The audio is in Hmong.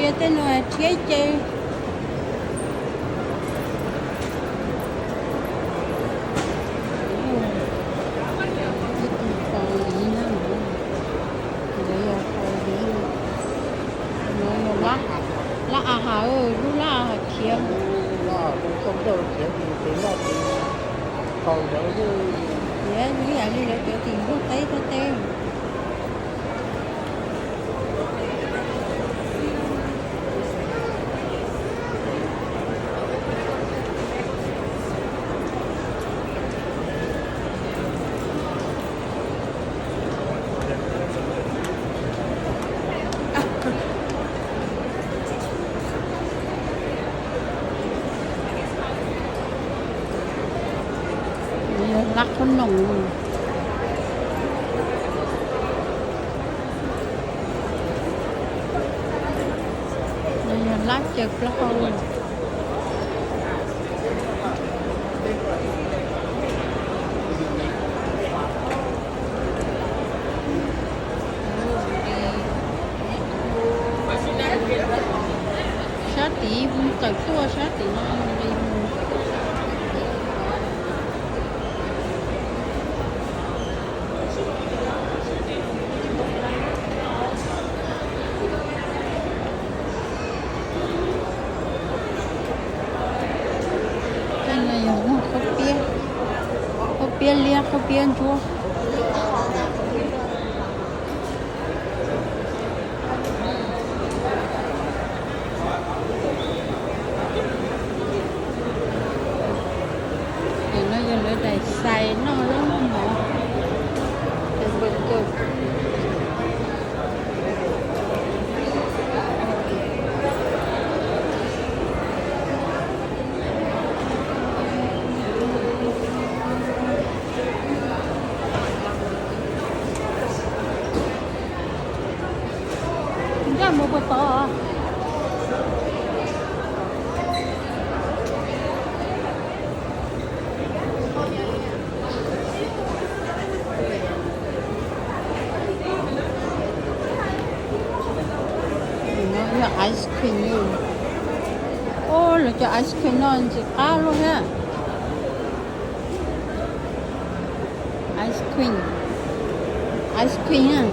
Tej no rhiab ces. Ib tug Kaus Lim na, ntawd yog Kaus Lim. No yog lab, lab a has, lub lab a has khiav. Khiav ib yam li lawv cov tim Nplog teb thiab teb. Yog lab qhob noom. Yog lab caw plaub hau. Sab tid tawm tuaj sab tid no li mus. Tej no yog muag qaub piab, qaub piab liab, qaub piab ntsuab. Ces no yog lawv daim xais noj zaub noj mov. Ncaj mus puas tod? No yog ice cream. Au, lawv cov ice cream no ntxim qab luaj thiab. Ice cream, ice cream.